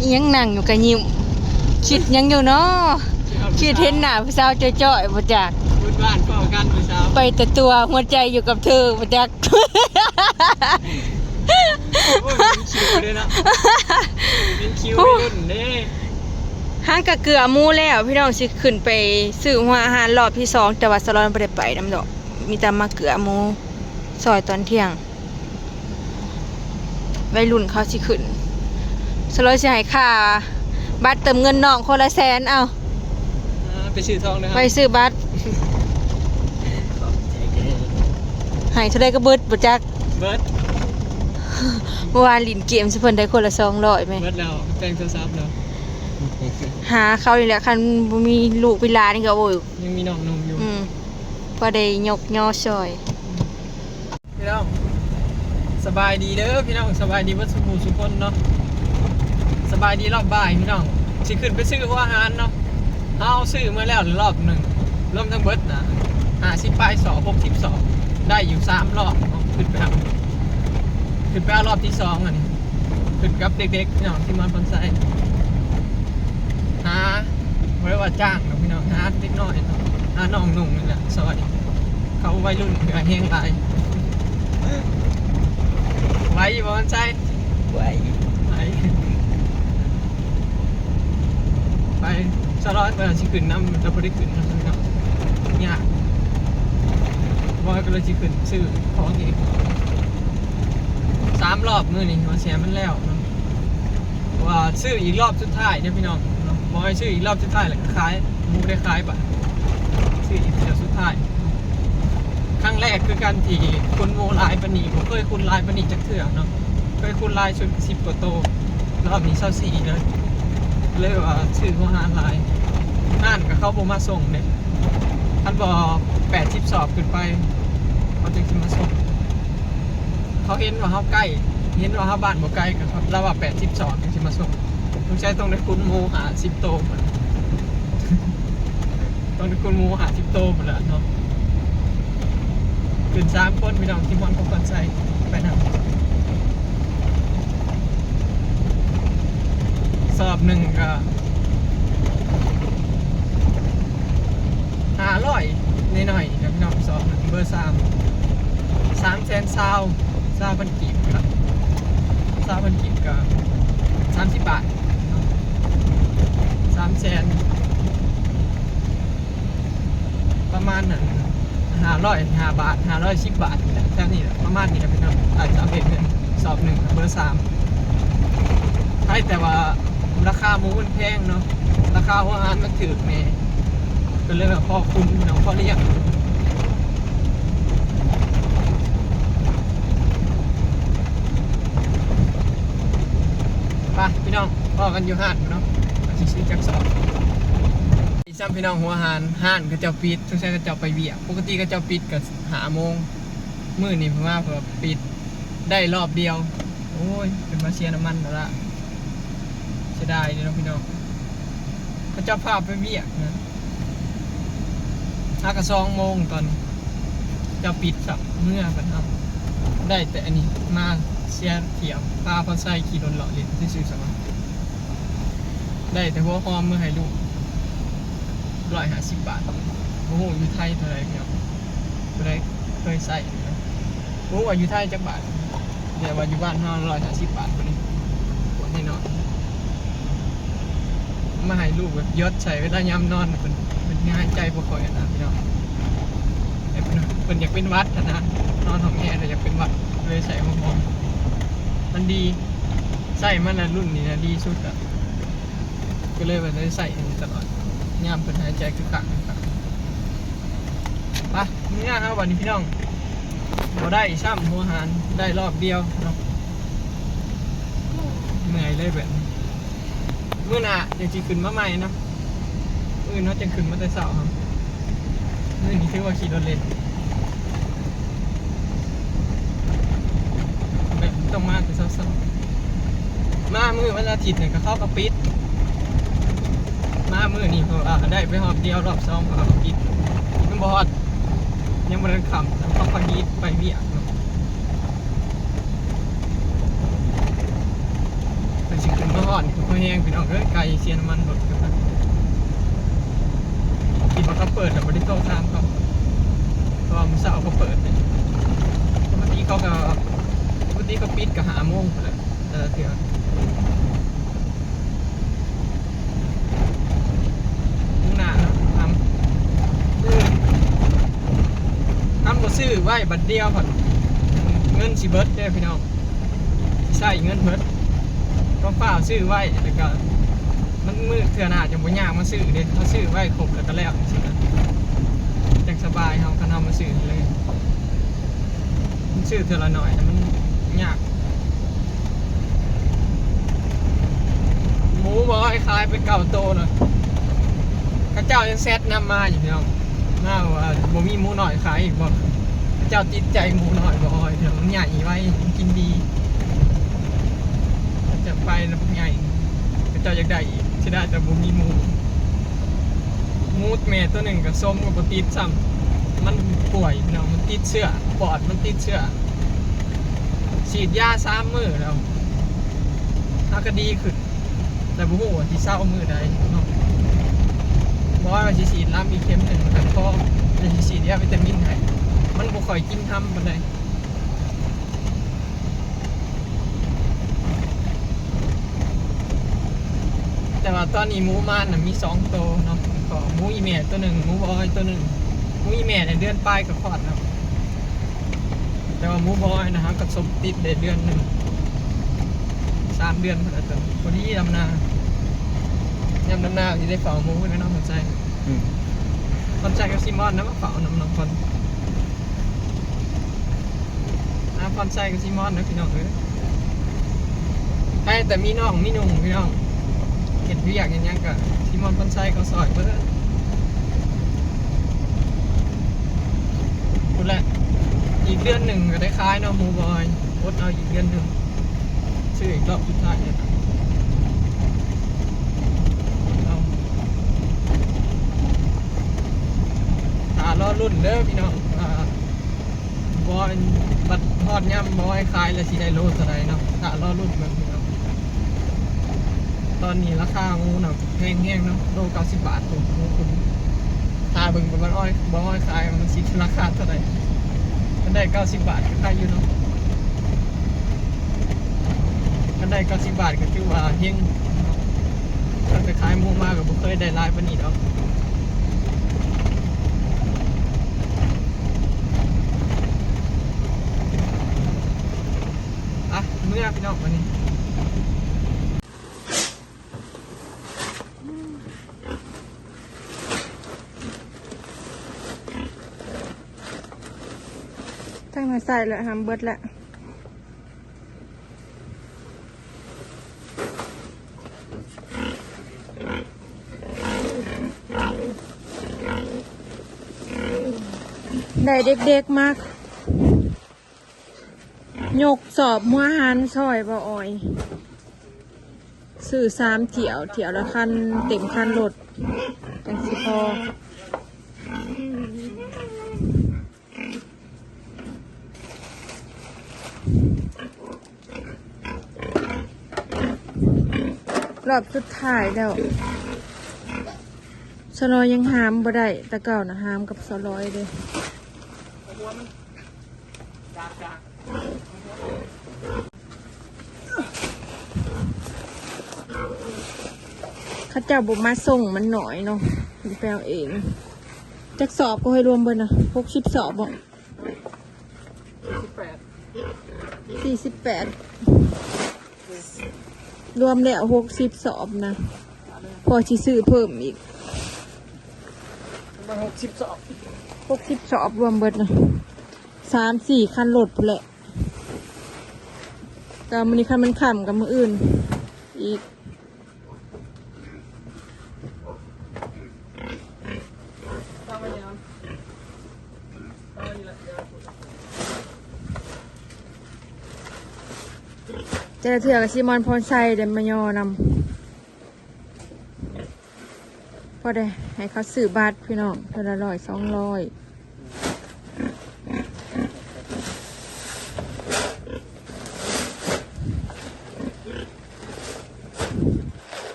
ອີ່ຫຍັງນັ່ງຢູ່ກະຍິ້ມ ຄິດຫຍັງຢູ່ນໍ? ຄິດເຫັນໜ້າຜູ້ສາວຈ່ອຍໆບໍ່ຈັກ ບຸນບ້ານເຝົ້າກັນຜູ້ສາວ ໄປແຕ່ຕົວະ ຫົວໃຈຢູ່ກັບເທີບໍ່ຈັກ. ໂອ້ຍ ເປັນຄິວເດ້ເນາະ ເປັນຄິວ ໂອ້ຍ ໄວລຸ້ນເດ້. ຫາກະເກືອໝູແລ້ວ ພີ່ນ້ອງ ຊິຂຶ້ນໄປຊື້ຫົວອາຫານລອບທີສອງ ແຕ່ວ່າສາວລອຍບໍ່ໄດ້ໄປນຳດອກ ມີແຕ່ມາເກືອໝູ ຊອຍຕອນທ່ຽງ ໄວລຸ້ນເຂົາຊິຂຶ້ນ ສາວລອຍຊິໃຫ້ຄ່າບັດເຕີມເງິນນ້ອງຄົນລະແສນ ເອົາ ອ່າ ໄປຊື້ທອງເດີ ໄປຊື້ບັດ ໃຫ້ເທົ່າໃດກໍເບິດບໍ່ຈັກ ເບິດ ເມື່ອວານຫຼິ້ນເກມໃສ່ເພິ່ນໄດ້ຄົນລະສອງຮ້ອຍແມ່ ເບິດແລ້ວ ແປງໂທລະສັບແລ້ວ ຫາເຂົານີ້ແຫຼະ ຄັນບໍ່ມີລູກມີຫຼານນີ້ກໍ ໂອ້ຍ ຍັງມີນ້ອງໜຸ່ມຢູ່ ອືມ ພໍໄດ້ຍົກຍໍຊ່ອຍ. ພີ່ນ້ອງ ສະບາຍດີເດີພີ່ນ້ອງ ສະບາຍດີເບິດສູ່ຜູ້ສູ່ຄົນເນາະ ສະບາຍດີລອບບ່າຍພີ່ນ້ອງ ຊິຂຶ້ນໄປຊື້ຫົວອາຫານເນາະ ເຮົາຊື້ມາແລ້ວລອບໜຶ່ງ ລວມທັງເບິດນະ ຫ້າສິບປາຍສອບ ຫົກສິບສອບ ໄດ້ຢູ່ສາມລອບເນາະ ຂຶ້ນໄປເອົາ ຂຶ້ນໄປເອົາລອບທີສອງອັນນີ້ ຂຶ້ນກັບເດັກໆ ພີ່ນ້ອງ ທີ່ມາຄອນໄຊ ຫາ ບໍ່ໄດ້ວ່າຈ້າງດອກພີ່ນ້ອງ ຫາເດັກນ້ອຍເນາະ ຫານ້ອງໜຸ່ມນີ້ແຫຼະຊ່ອຍ ເຂົາໄວລຸ້ນເຫື່ອແຮງຫຼາຍ ໄວຢູ່ບໍ່ຄອນໄຊ? ໄວ ໄວ ໄປ ສາວລອຍວ່າຊິຂຶ້ນນຳ ແຕ່ບໍ່ໄດ້ຂຶ້ນນຳ ຍາກ ບອຍກໍເລີຍຊິຂຶ້ນຊື້ຂອງອີກ ສາມລອບມື້ນີ້ ວ່າຊິໃຫ້ມັນແລ້ວເນາະ. ວ່າຊື້ອີກລອບສຸດທ້າຍເດີພີ່ນ້ອງເນາະ ບໍ່ໃຫ້ຊື້ອີກລອບສຸດທ້າຍແລ້ວກໍຂາຍ ບໍ່ໄດ້ຂາຍບາດ ຊື້ອີກເທື່ອສຸດທ້າຍ ຄັ້ງແລກຄືກັນທີ່ຄຸນໝູຫຼາຍປານນີ້ ບໍ່ເຄີຍຄຸນຫຼາຍປານນີ້ຈັກເທື່ອເນາະ ເຄີຍຄຸນຫຼາຍສຸດສິບກວ່າໂຕ ລອບນີ້ຊາວສີ່ເລີຍ ເລີຍວ່າຊື້ຫົວອາຫານຫຼາຍ ຮ້ານກໍເຂົາບໍ່ມາສົ່ງເດ້ ຄັນບໍ່ແປດສິບສອບຂຶ້ນໄປ ເຂົາຈຶ່ງຊິມາສົ່ງ. ເຂົາເຫັນວ່າເຮົາໃກ້ ເຫັນວ່າເຮົາບ້ານບໍ່ໄກ ກໍລາວວ່າແປດສິບສອງຈັ່ງຊິມາສົ່ງ ສົງໄສຕ້ອງໄດ້ຄຸນໝູຫ້າສິບໂຕພຸ້ນ ຕ້ອງໄດ້ຄຸນໝູຫ້າສິບໂຕພຸ້ນລະເນາະ ຂຶ້ນສາມຄົນພີ່ນ້ອງ ທີ່ມ່ວນພວກຄອນໄຊໄປນຳ ສອບໜຶ່ງກໍ ຫ້າຮ້ອຍໜ້ອຍໆ ນີ້ແຫຼະພີ່ນ້ອງ ສອບໜຶ່ງເບີສາມ ສາມແສນຊາວ ຊາວພັນກີບເນາະ ຊາວພັນກີບກໍສາມສິບບາດເນາະ ສາມແສນ ປະມານນັ້ນ ຫ້າຮ້ອຍຫ້າບາດ ຫ້າຮ້ອຍສິບບາດນີ້ແຫຼະ ແຖວນີ້ແຫຼະ ປະມານນີ້ແຫຼະພີ່ນ້ອງ ອາດຈະເປັນເງິນສອບໜຶ່ງເບີສາມ ໃຫ້ແຕ່ວ່າລາຄາໝູມັນແພງເນາະ ລາຄາຫົວອາຫານມັນຖືກແດ່ ກໍເລີຍວ່າພໍຄຸນພີ່ນ້ອງ ພໍລ້ຽງ ໄປພີ່ນ້ອງ ພໍ້ກັນຢູ່ຮ້ານພຸ້ນເນາະ ວ່າຊິຊື້ຈັກສອບ. ອີກຊ້ຳພີ່ນ້ອງ ຫົວຮ້ານ ຮ້ານເຂົາເຈົ້າປິດ ສົງໄສເຂົາເຈົ້າໄປວຽກ ປົກກະຕິເຂົາເຈົ້າປິດກໍຫ້າໂມງ ມື້ນີ້ເພິ່ນມາເພິ່ນວ່າປິດໄດ້ລອບດຽວ ໂອ້ຍ ເປັນມາເສຍນ້ຳມັນແລ້ວລະ ເສຍດາຍເດ້ເນາະພີ່ນ້ອງ ເຂົາເຈົ້າພາໄປວຽກນະ ຫາກະສອງໂມງຕອນນີ້ ເຈົ້າປິດຊະ ເມືອບັດເຮົາ ໄດ້ແຕ່ອັນນີ້ ມາເສຍທ່ຽວ ພາພອນໄຊຂີ່ລົດເລາະຫຼິ້ນຊື່ໆ ຊະວ່າ ໄດ້ແຕ່ຫົວຫອມເມືອໃຫ້ລູກ ຮ້ອຍຫ້າສິບບາດ ບໍ່ຮູ້ຢູ່ໄທເທົ່າໃດ ພີ່ນ້ອງ ຜູ້ໃດເຄີຍໃຊ້ ບໍ່ຮູ້ວ່າຢູ່ໄທຈັກບາດ ແຕ່ວ່າຢູ່ບ້ານເຮົາຮ້ອຍຫ້າສິບບາດພຸ້ນນີ້ ປວດແນ່ນອນ ມາໃຫ້ລູກແບບຢົດໃສ່ເວລາຍາມນອນ ເພິ່ນ ເພິ່ນຫາຍໃຈບໍ່ຄ່ອຍຫັ້ນນະ ພີ່ນ້ອງ ເພິ່ນ ເພິ່ນຢາກເປັນຫວັດຫັ້ນນະ ນອນຫ້ອງແອແລ້ວຢາກເປັນຫວັດ ເລີຍໃສ່ຫົວຫອມ ມັນດີ ໃຊ້ມາແລ້ວລຸ້ນນີ້ນະດີສຸດລະ ກໍເລີຍວ່າໄດ້ໃຊ້ອັນນີ້ຕະຫຼອດ ຍາມເພິ່ນຫາຍໃຈຄືຄັກ ຄືຄັກ ໄປ ເມືອເຮົາບັດນີ້ພີ່ນ້ອງ ບໍ່ໄດ້ຊ້ຳຫົວຫານ ໄດ້ລອບດຽວເນາະ ເມື່ອຍເລີຍແບບນີ້ ມື້ໜ້າຈັ່ງຊິຂຶ້ນມາໃໝ່ເນາະ ມື້ອື່ນເຮົາຈັ່ງຂຶ້ນມາແຕ່ເຊົ້າເຮົາ ມື້ນີ້ຖືວ່າຂີ່ລົດເຫຼັ້ນ ແບບຕ້ອງມາແຕ່ເຊົ້າໆ ມາມື້ວັນອາທິດນີ້ກໍເຂົາກໍປິດ ມາມື້ນີ້ເພາະວ່າໄດ້ໄປຮອບດຽວ ຮອບສອງເຂົາກໍປິດ ຍັງບໍ່ຮອດ ຍັງບໍ່ທັນຄ່ຳ ເຂົາກໍຮີດໄປວຽກເນາະ ໄປ ຊິຂຶ້ນມາຮອດນີ້ກໍພໍແຮງ ພີ່ນ້ອງເອີຍ, ໄກເສຍນ້ຳມັນລົດກັນ. ຄິດວ່າເຂົາເປີດແລ້ວ ບໍ່ໄດ້ໂທຖາມເຂົາ ເພາະວ່າມື້ເຊົ້າເຂົາເປີດ. ປົກກະຕິເຂົາກໍ ປົກກະຕິເຂົາປິດກໍຫ້າໂມງພຸ້ນແຫຼະ ແຕ່ລະເທື່ອ. ມື້ໜ້າເນາະ ທຳ ຄື ທຳບໍ່ຊື້ໄວ້ບັດດຽວ ພັດເງິນຊິເບິດເດ້ ພີ່ນ້ອງ, ຊິໃຊ້ເງິນເບິດ. ຕ້ອງຟ້າວຊື້ໄວ້ ແລ້ວກໍມັນມື້ເທື່ອໜ້າຈະບໍ່ຍາກມາຊື້ເດ້. ເຮົາຊື້ໄວ້ຄົບແລ້ວກໍແລ້ວ ຈັ່ງຊີ້ນະ ຈັ່ງສະບາຍເຮົາ ຄັນເຮົາມາຊື້ເລີຍ. ມັນຊື້ເທື່ອລະໜ້ອຍ ແຕ່ມັນຍາກ. ໝູບໍ່ໃຫ້ຂາຍໄປເກົ້າໂຕນະ, ເຂົາເຈົ້າຍັງແຊັດນຳມາຢູ່ ພີ່ນ້ອງ, ມາວ່າບໍ່ມີໝູນ້ອຍຂາຍອີກບໍ່? ເຂົາເຈົ້າຕິດໃຈໝູນ້ອຍບໍ່ອ້ອຍ ພີ່ນ້ອງ, ມັນໃຫຍ່ໄວ ມັນກິນດີ. ເຂົາເຈົ້າໄປນຳໃຫຍ່ ເຂົາເຈົ້າຢາກໄດ້ອີກ ເສຍດາຍແຕ່ບໍ່ມີໝູ. ໝູແມ່ໂຕໜຶ່ງກໍສົມກັບບໍ່ຕິດຊ້ຳ, ມັນປ່ວຍ ພີ່ນ້ອງ, ມັນຕິດເຊື້ອ ປອດມັນຕິດເຊື້ອ. ສີດຢາສາມມື້ແລ້ວ ຫາກະດີຂຶ້ນ ແຕ່ບໍ່ຮູ້ວ່າຊິເຊົາມື້ໃດເນາະ. ບໍ່ວ່າຊິສີດລຳອີກເຂັມໜຶ່ງ ແລ້ວກໍພໍ ແລ້ວຊິສີດຢາວິຕາມິນໃຫ້. ມັນບໍ່ຄ່ອຍກິນຮຳປານໃດ. ແຕ່ວ່າຕອນນີ້ໝູມານະມີສອງໂຕເນາະ, ກໍໝູອີ່ແມ່ໂຕໜຶ່ງ ໝູບໍ່ອ້ອຍໂຕໜຶ່ງ. ໝູອີ່ແມ່ນະເດືອນປາຍກໍຄອດແລ້ວ, ແຕ່ວ່າໝູບໍ່ອ້ອຍນະ ເຮົາກໍສົມຕິດໄດ້ເດືອນໜຶ່ງ ສາມເດືອນພຸ້ນແຫຼະ. ໂຕນີ້ພໍດີດຳນາ, ຍາມດຳນາຊິໄດ້ເຝົ້າໝູແລ້ວເນາະ ພອນໄຊ. ອືມ ພອນໄຊກັບຊີມອນນະ ມາເຝົ້ານຳນ້ອງພອນ. ອາ ພອນໄຊກັບຊີມອນເດີ ພີ່ນ້ອງເອີຍ. ໃຜແຕ່ມີນ້ອງມີນຸ່ງ ພີ່ນ້ອງ ເຮັດວຽກເຮັດຫຍັງກະຊີມອນພອນໄຊເຂົາຊ່ອຍເບິດ. ພຸ້ນແຫຼະ ອີກເດືອນໜຶ່ງກໍໄດ້ຂາຍເນາະ ໝູບໍ່ອ້ອຍ. ອົດເອົາອີກເດືອນໜຶ່ງ ຊື້ອີກລອບສຸດທ້າຍເລີຍ. ເອົາ ຖ້າລໍລຸ້ນເດີ ພີ່ນ້ອງ ວ່າ ບໍ່ ບັດຮອດຍາມບໍ່ໃຫ້ຂາຍແລ້ວຊິໄດ້ໂລເທົ່າໃດເນາະ. ຖ້າລໍລຸ້ນເບິ່ງພີ່ນ້ອງ. ຕອນນີ້ລາຄາໝູນະແພງແຮງເນາະ, ໂລເກົ້າສິບບາດພຸ້ນ ໝູຄຸນ. ຖ້າເບິ່ງບັດຮອດ ບໍ່ໃຫ້ຂາຍມັນຊິລາຄາເທົ່າໃດ. ຄັນໄດ້ເກົ້າສິບບາດກໍໄດ້ຢູ່ເນາະ, ຄັນໄດ້ເກົ້າສິບບາດກໍຖືວ່າເຮັງ. ຕັ້ງແຕ່ຂາຍໝູມາກໍບໍ່ເຄີຍໄດ້ຫຼາຍປານນີ້ດອກ. ອະ ເມືອພີ່ນ້ອງ ບາດນີ້ ທັງໃນໃສ່ແລ້ວ ຫຳເບິດແລ້ວ. ໄດ້ເດັກໆມາ ຍົກສອບຫົວຫັນຊ່ອຍບໍ່ອອຍ, ຊື້ສາມຖ້ຽວ, ຖ້ຽວລະຄັນ, ເຕັມຄັນລົດ ຈັ່ງຊິພໍ. ຮອບສຸດທ້າຍແລ້ວ, ສະຫຼອຍຍັງຫາມບໍ່ໄດ້, ແຕ່ເກົ່ານະຫາມກັບສະຫຼອຍເດ້. ເຂົາເຈົ້າບໍ່ມາສົ່ງ ມັນໜ້ອຍເນາະ, ໄປເອົາເອງ. ຈັກສອບກໍໃຫ້ລວມເບິດນະ, ຫົກສິບສອບບໍ? ສີ່ສິບແປດ ສີ່ສິບແປດ ລວມແລ້ວຫົກສິບສອບນະ, ພໍຊິຊື້ເພີ່ມອີກ ປະມານຫົກສິບສອບ ຫົກສິບສອບລວມເບິດນະ, ສາມສີ່ຄັນລົດພຸ້ນແຫຼະ. ແຕ່ມື້ນີ້ຄັນມັນຄ່ຳກັບມື້ອື່ນອີກ. ແຕ່ລະເທື່ອກໍຊິມ່ອນພອນໄຊໄດ້ມາຍໍນຳ. ພໍໄດ້ໃຫ້ເຂົາຊື້ບັດພີ່ນ້ອງ ເທື່ອລະຮ້ອຍສອງຮ້ອຍ.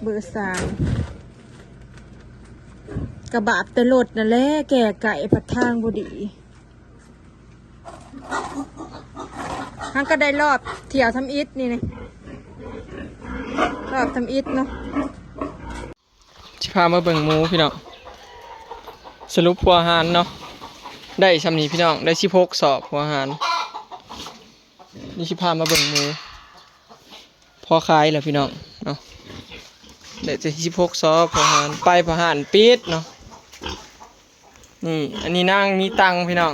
ເບີສາມ ກະບາບແຕ່ລົດນັ້ນແຫຼະ ແກ່ໄກ່ພັດທາງບໍ່ດີ. ເຮົາກະໄດ້ລອບຖ້ຽວທຳອິດນີ້ ນີ້ ລອບທຳອິດເນາະ. ຊິພາມາເບິ່ງໝູພີ່ນ້ອງ ສະຫຼຸບຫົວອາຫານເນາະ ໄດ້ຊ່ຳນີ້ພີ່ນ້ອງ ໄດ້ສິບຫົກສອບຫົວອາຫານ. ນີ້ຊິພາມາເບິ່ງໝູ ພໍຂາຍແລ້ວພີ່ນ້ອງເນາະ ໄດ້ແຕ່ສິບຫົກສອບ ພໍ່ຮ້ານ ໄປພໍ່ຮ້ານປິດເນາະ. ນີ້ ອັນນີ້ນາງມີຕັງພີ່ນ້ອງ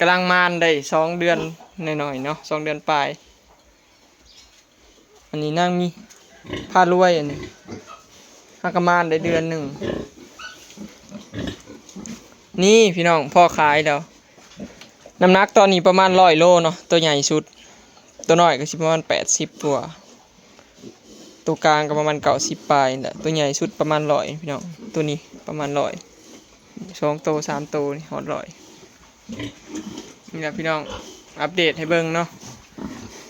ກຳລັງມານໄດ້ສອງເດືອນໜ້ອຍໆເນາະ ສອງເດືອນປາຍ. ອັນນີ້ນາງມີພາລວຍ ອັນນີ້ຫາກະມານໄດ້ເດືອນໜຶ່ງ. ນີ້ພີ່ນ້ອງ ພໍຂາຍແລ້ວ. ນ້ຳໜັກຕອນນີ້ປະມານຮ້ອຍໂລເນາະ ໂຕໃຫຍ່ສຸດ ໂຕນ້ອຍກະຊິປະມານແປດສິບກວ່າ ໂຕກາງກະປະມານເກົ້າສິບປາຍນີ້ແຫຼະ ໂຕໃຫຍ່ສຸດປະມານຮ້ອຍພີ່ນ້ອງ. ໂຕນີ້ປະມານຮ້ອຍ ສອງໂຕສາມໂຕນີ້ຮອດຮ້ອຍ. ນີ້ແຫຼະພີ່ນ້ອງ ອັບເດດໃຫ້ເບິ່ງເນາະ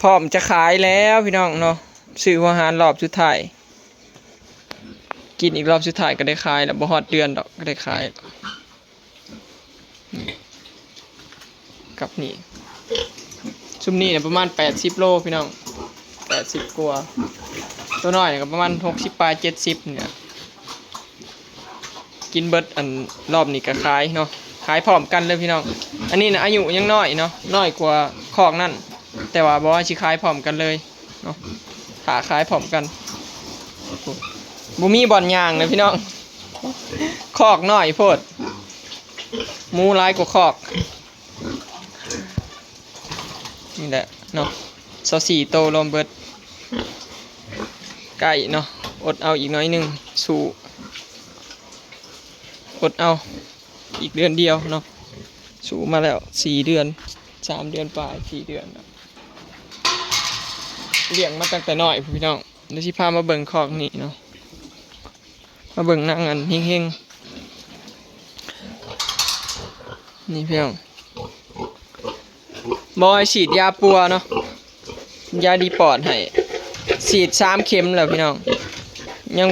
ພ້ອມຈະຂາຍແລ້ວພີ່ນ້ອງເນາະ. ຊື້ຫົວອາຫານລອບສຸດທ້າຍ ກິນອີກລອບສຸດທ້າຍກະໄດ້ຂາຍແລ້ວ ບໍ່ຮອດເດືອນດອກກະໄດ້ຂາຍ. ກັບນີ້ ຊຸມນີ້ນະປະມານແປດສິບໂລພີ່ນ້ອງ ແປດສິບກວ່າ. ໂຕນ້ອຍນະກະປະມານຫົກສິບປາຍ ເຈັດສິບນີ້ແຫຼະ. ກິນເບິດອັນລອບນີ້ກະຂາຍເນາະ ຂາຍພ້ອມກັນເລີຍພີ່ນ້ອງ. ອັນນີ້ນະອາຍຸຍັງນ້ອຍເນາະ ນ້ອຍກວ່າຄອກນັ້ນ ແຕ່ວ່າບໍ່ວ່າຊິຂາຍພ້ອມກັນເລີຍ ເນາະ ຖ້າຂາຍພ້ອມກັນ. ບໍ່ມີບ່ອນຍ່າງເລີຍພີ່ນ້ອງ ຄອກນ້ອຍໂພດ ໝູຫຼາຍກວ່າຄອກ. ນີ້ແຫຼະເນາະ ຊາວສີ່ໂຕລວມເບິດ ໃກ້ເນາະ ອົດເອົາອີກໜ້ອຍໜຶ່ງ ສູ້ ອົດເອົາ ອີກເດືອນດຽວເນາະ ສູ້ມາແລ້ວສີ່ເດືອນ ສາມເດືອນປາຍ ສີ່ເດືອນ ລ້ຽງມາຕັ້ງແຕ່ນ້ອຍພຸ້ນພີ່ນ້ອງ. ດຽວຊິພາມາເບິ່ງຄອກນີ້ເນາະ ມາເບິ່ງນາງອັນເຮັງໆ ນີ້ພີ່ນ້ອງ. ບໍ່ໃຫ້ສີດຢາປົວເນາະ ຢາດີປອດໃຫ້ ສີດສາມເຂັມແລ້ວພີ່ນ້ອງ ຍັງ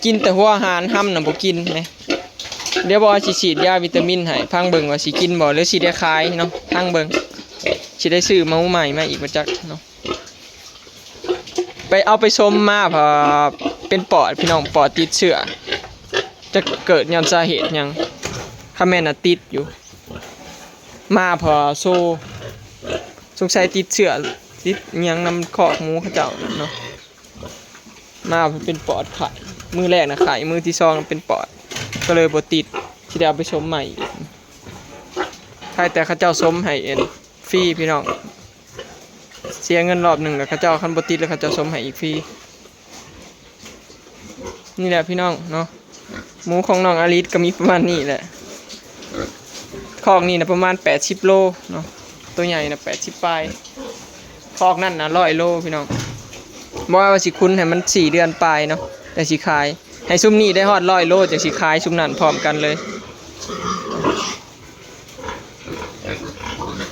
ກິນແຕ່ຫົວອາຫານ ຮຳນະບໍ່ກິນເດ້. ດຽວບໍ່ຊິສີດຢາວິຕາມິນໃຫ້ ຟັງເບິ່ງວ່າຊິກິນບໍ່ ຫຼືຊິໄດ້ຂາຍເນາະ ຟັງເບິ່ງ ຊິໄດ້ຊື້ໝູໃໝ່ມາອີກບໍ່ຈັກເນາະ. ໄປເອົາໄປຊົມມາ ເປັນປອດພີ່ນ້ອງ ປອດຕິດເຊື້ອ ຈັກເກີດຍ້ອນສາເຫດຫຍັງ ຄັນແມ່ນນະຕິດຢູ່ ມາພໍໂຊ ສົງໄສຕິດເຊື້ອ ຕິດຫຍັງນຳຄອກໝູເຂົາເຈົ້ານັ້ນເນາະ. ມາເປັນປອດໄຂ້ ມື້ແລກນະໄຂ້ ມື້ທີສອງເປັນປອດ ກະເລີຍບໍ່ຕິດ ຊິໄດ້ເອົາໄປຊົມໃໝ່ອີກ. ໄຄແຕ່ເຂົາເຈົ້າຊົມໃຫ້ອັນຟຣີພີ່ນ້ອງ ເສຍເງິນລອບໜຶ່ງແລ້ວເຂົາເຈົ້າ ຄັນບໍ່ຕິດແລ້ວເຂົາເຈົ້າຊົມໃຫ້ອີກຟຣີ. ນີ້ແຫຼະພີ່ນ້ອງເນາະ ໝູຂອງນ້ອງອາລິດກະມີປະມານນີ້ແຫຼະ. ຄອກນີ້ນະປະມານແປດສິບໂລເນາະ ໂຕໃຫຍ່ນະແປດສິບປາຍ ຄອກນັ້ນນະຮ້ອຍໂລພີ່ນ້ອງ. ບໍ່ວ່າຊິຂຸນໃຫ້ມັນສີ່ເດືອນປາຍເນາະ ຈັ່ງຊິຂາຍ ໃຫ້ຊຸມນີ້ໄດ້ຮອດຮ້ອຍໂລ ຈັ່ງຊິຂາຍຊຸມນັ້ນພ້ອມກັນເລີຍ.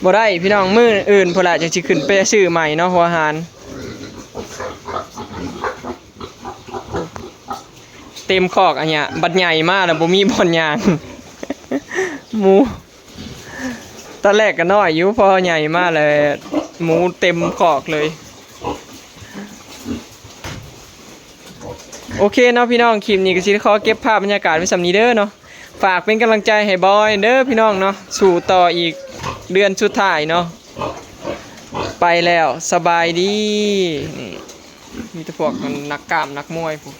ບໍ່ໄດ້ພີ່ນ້ອງ ມື້ອື່ນພຸ້ນລະ ຈັ່ງຊິຂຶ້ນໄປຊື້ໃໝ່ເນາະ ຫົວອາຫານ. ເຕັມຄອກອັນເນີ້ຍ ບັດໃຫຍ່ມາແລ້ວບໍ່ມີບ່ອນຍ່າງ ໝູ ຕອນແລກກະນ້ອຍຢູ່ ພໍໃຫຍ່ມາແລ້ວໝູເຕັມຄອກເລີຍ. ໂອເຄເນາະພີ່ນ້ອງ ຄລິບນີ້ກະຊິຂໍເກັບພາບບັນຍາກາດໄວ້ຊ່ຳນີ້ເດີເນາະ. ຝາກເປັນກຳລັງໃຈໃຫ້ບອຍເດີພີ່ນ້ອງເນາະ ສູ້ຕໍ່ອີກເດືອນສຸດທ້າຍເນາະ. ໄປແລ້ວ ສະບາຍດີ. ນີ້ ມີແຕ່ພວກນັກກ້າມນັກມວຍພຸ້ນ.